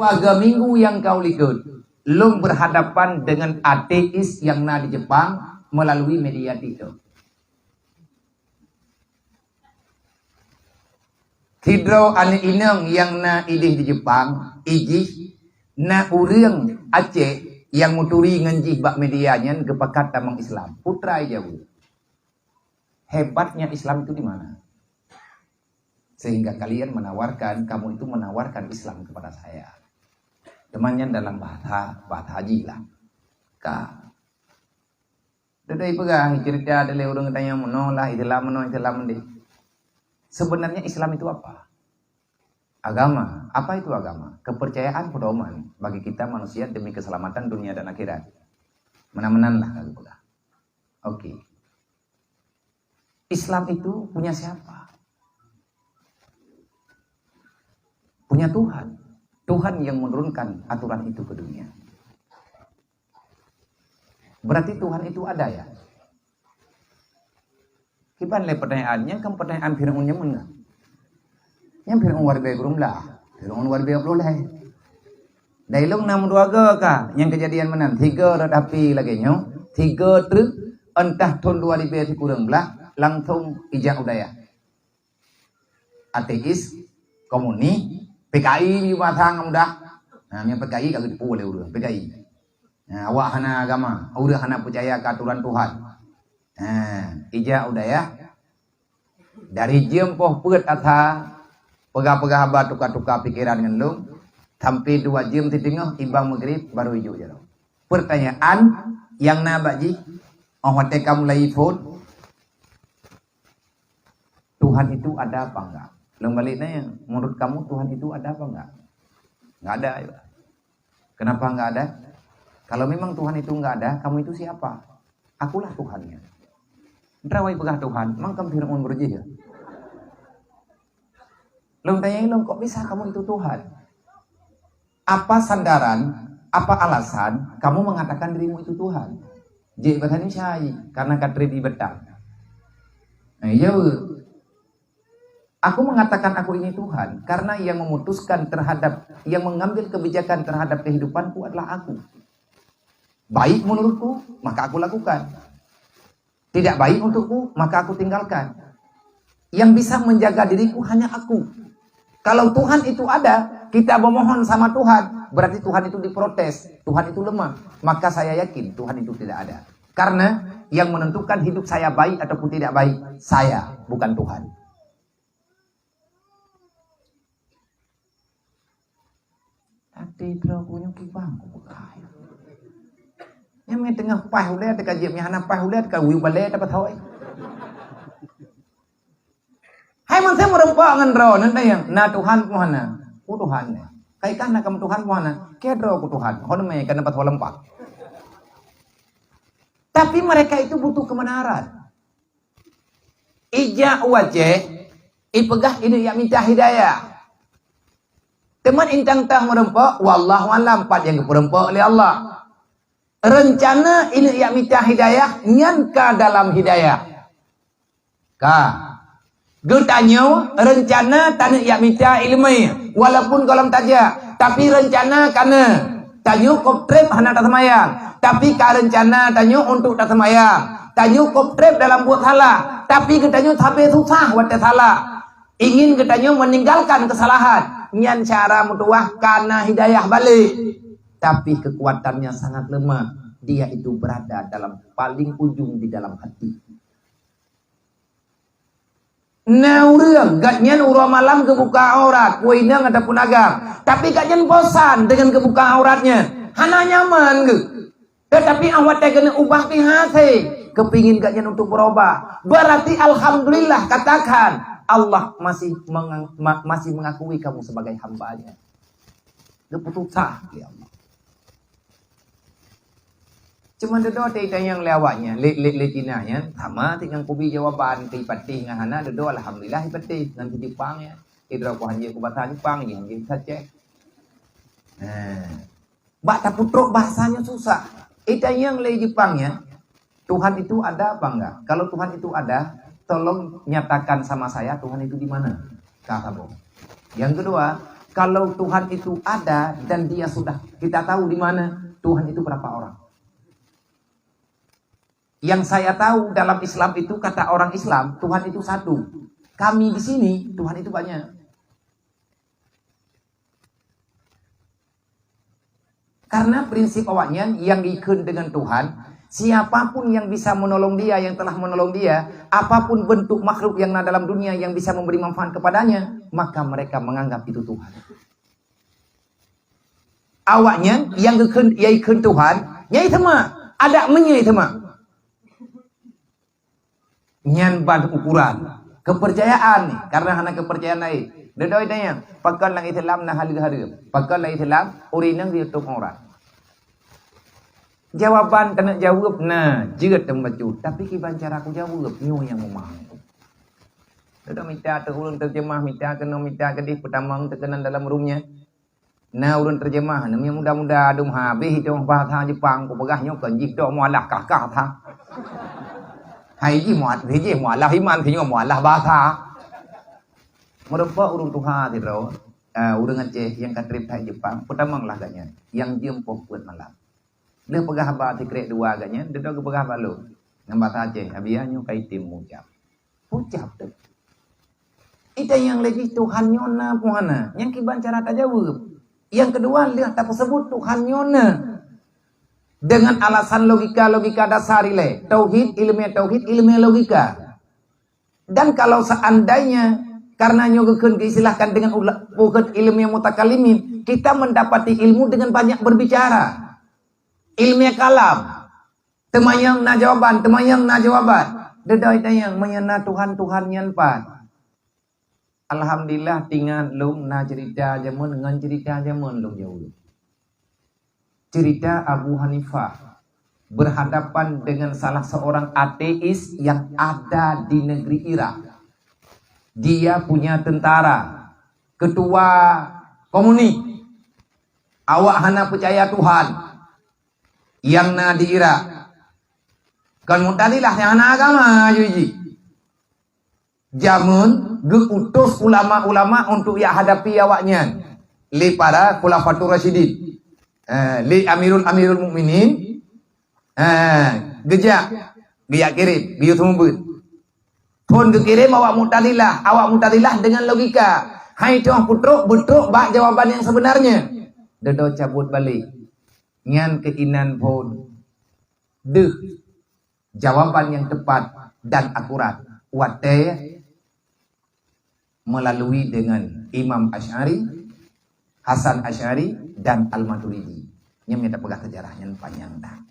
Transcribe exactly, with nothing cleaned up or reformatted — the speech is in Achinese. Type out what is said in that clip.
Dua minggu nyang ka u likot, lôn berhadapan dengan ateis nyang na di Jepang melalui media TikTok. Sidroe aneuk inong nyang na idéh di Jepang, ijih na ureuëng Aceh nyang meuturi ngon jih bak media nyan geupakat tamong Islam. Putra jaweueb, "Hebatnya Islam itu di mana? Sehingga kalian menawarkan, kamu itu menawarkan Islam kepada saya." Teuma nyan dalam bahasa, bahasa haji lah. Ka. Duduk peugah cerita dari ureuëng tanya meunoe lah Islam, meunoe Islam deh. Sebenarnya Islam itu apa? Agama. Apa itu agama? Kepercayaan pedoman bagi kita manusia demi keselamatan dunia dan akhirat. Meunan-meunan lah ka geupeugah. Oke. Islam itu punya siapa? Punya Tuhan. Tuhan yang menurunkan aturan itu ke dunia. Berarti Tuhan itu ada, ya? Kiban lé pertanyaan, nyan kan pertanyaan Firaun nyan meunan. Nyan Firaun waribée gureueng blah, Firaun waribée ploh lhée. Dai lôn na meudua goe ka nyang keujadian meunan, tiga rot api lagée nyoe, tiga treuk, entah thon dua ribée sikureueng blah, langsong ijak u dayah. Ateis, komunis, PKI di masa nyang mudah. Nah, nyang PKI ka geuteupeue lé ureuëng, PKI. Nah, awak hana agama, ureuëng hana peucaya keu atoran Tuhan. Nah, ijak u dayah, dari jeuem poh peuet asa, peugah-peugah haba tuka-tuka pikeran ngon lôn, sampai dua jeuem siteungoh iban Maghrib baru ijok jaroe. Pertanyaan nyang na bak jih, óh watée ka mulai phon, Tuhan itu ada apa enggak? Lôn balik nanya, menurut kamu Tuhan itu ada apa enggak? Enggak ada, ya. Kenapa enggak ada? Kalau memang Tuhan itu enggak ada, kamu itu siapa? Akulah Tuhannya. Nteura wai peugah Tuhan, mangkam Firaun beurujih ya. Lôn tanyai lôn, kok bisa kamu itu Tuhan? Apa sandaran, apa alasan kamu mengatakan dirimu itu Tuhan? Jeuet bahasa Indonesia, karena ka treb ié beutang. Nah, iya, Bu. Aku mengatakan aku ini Tuhan karena yang memutuskan terhadap, yang mengambil kebijakan terhadap kehidupanku adalah aku. Baik menurutku, maka aku lakukan. Tidak baik untukku, maka aku tinggalkan. Yang bisa menjaga diriku hanya aku. Kalau Tuhan itu ada, kita memohon sama Tuhan, berarti Tuhan itu diprotes, Tuhan itu lemah. Maka saya yakin Tuhan itu tidak ada. Karena yang menentukan hidup saya baik ataupun tidak baik, saya, bukan Tuhan. Até droe ku nyoe kibang ku peugah. Nyang meuteungoh paih ulée teuka jeuet, nyang hana paih ulée teuka wiyeue balée tapathoi. Hai manusia meureumpok ngon droe, nan tanyong, na Tuhan peue hana? Ku Tuhan nyan. Kai kana kamoe Tuhan peue hana? Keu droe ku Tuhan. Hon mé kana pathoi leumpah. Tapi mereka itu butuh kebenaran. Ijak u Aceh, ipeugah ineuk jak mita hidayah. Teuma intan tang meureumpok, wallahu alam, pat nyang geupeureumpok lé Allah. Reuncana ineuk jak mita hidayah nyan ka dalam hidayah. Ka. Geutanyoe reuncana taneuk jak mita ileumé, walaupun gohlom tajak, tapi reuncana kana. Tanyoe kop treb hana taseumayang, tapi ka reuncana tanyoe untuk taseumayang. Tanyoe kop treb dalam buet salah, tapi geutanyoe sabe susah watée salah. Ingin geutanyoe meninggalkan kesalahan. Nyan cara meutuwah kana hidayah balek. Tapi kekuatannya sangat lemah. Dia itu berada dalam paling ujung di dalam hati. Na ureuëng, gobnyan uroe malam geubuka aurat, peue inong ataupun agam. Tapi gobnyan bosan deungon geubuka auratnya. Hana nyaman geuh. Teutapi óh watée keuneuk ubah pih hase, keupingin gobnyan untuk beurubah. Berarti alhamdulillah, katakan, Allah masih mengang-, ma-, masih mengakui kamu sebagai hamba-Nya. Geupeususah lé Allah. Cuma dudoe teuitanyong lé awaknyan, lé, lé, lé Cina nyan, sama teuk ngon kubi jawaban, teuipatéh ngon hana, dudoe alhamdulillah ipatéh, ngon si Jepang nyan. Sidroe ku hanjeuet ku basa Jepang, jih hanjeuet basa Aceh. Nah, bak tapeutrok bahasa nyan susah. Itanyong lé Jepang nyan, Tuhan itu ada apa enggak? Kalau Tuhan itu ada, tolong nyatakan sama saya Tuhan itu di mana. Ka saboh. Yang kedua, Kalau Tuhan itu ada dan dia sudah kita tahu di mana, Tuhan itu berapa orang? Yang saya tahu dalam Islam itu, kata orang Islam, Tuhan itu satu. Kami di sini, Tuhan itu banyak. Karena prinsip awaknyan yang ikut dengan Tuhan, siapapun yang bisa menolong dia, yang telah menolong dia, apapun bentuk makhluk yang na dalam dunia yang bisa memberi manfaat kepadanya, maka mereka menganggap itu Tuhan. Awaknyan yang ikut, yang ikut Tuhan, nyai sama, ada menyai sama. Nyan ban ukuran kepercayaan ni, karena hana kepercayaan lain. Dedoi tanya, pakon lam Islam na haleue hareuem? Pakon lam Islam ureueng inong jitôp aurat? Jawaban keuneuk jaweueb na jeuet teuh bacut, tapi kiban cara kujaweueb nyoe nyang meumang. Dedoi mita teuh ureueng terjemah, mita keunoe, mita keudeh, peutamong teuh keunan dalam room nyan. Na ureueng terjemah, na meunyo muda-muda dum habéh itu bahasa Jepang, kupeugah nyoe kon jih dok mualah kah-kah that. Hai jih muat, hai jih mualah iman, sinyoe mualah bahasa. Meureumpok ureueng tuha sidroe, eh, ureueng Aceh nyang ka trép that Jepang, peutamong lah gobnyan, nyang jeuem poh peuet malam. Lheueh peugah haba sikrek dua gobnyan, dudoe geupeugah bak lôn. Ngon bahasa Aceh, "Abiya nyoe ka item meucab." Ucab teuh. Ita nyang lagée Tuhan nyoe na peue hana, nyang kiban cara tajaweueb. Nyang keudua, lheueh tapeuseubut Tuhan nyoe na. Dengan alasan logika-logika dasar ilée, tauhid, ilmu tauhid, ilmu logika. Dan kalau seandainya karena nyoe geukheun geuistilahkan dengan ula-, bukon ilmu mutakalimin, kita mendapati ilmu dengan banyak berbicara. Ilmu kalam. Teumanyong na jawaban, teumanyong na jawaban. Dedoi tanyong, meunyoe na Tuhan, Tuhan nyan pat? Alhamdulillah, tingat lôn na cerita jameun ngon cerita jameun lôn jaweueb. Cerita Abu Hanifah berhadapan dengan salah seorang ateis yang ada di negeri Irak. Dia punya tentara, ketua komunis. Awak hana percaya Tuhan yang na di Irak. Kon Mu'tazilah nyang hana agama jih. Jameun geuutus ulama-ulama untuk jak hadapi awaknyan lé para Khulafatur Rasyidin. Eh, lé Amirul, Amirul Mukminin, eh, geujak, geujak kirém, geuyue seumeubeuet. Phon geukirém awak Mu'tazilah, awak Mu'tazilah dengan logika. Hai toh peutrok, beutrok bak jawaban yang sebenarnya. Dudoe cabot balek. Nyan keuinan phon. Deuh jawaban yang tepat dan akurat watée melalui dengan Imam Asy'ari, Hasan Asy'ari, dan Al-Maturidi. Nyan mita peugah sejarah nyan panyang dah.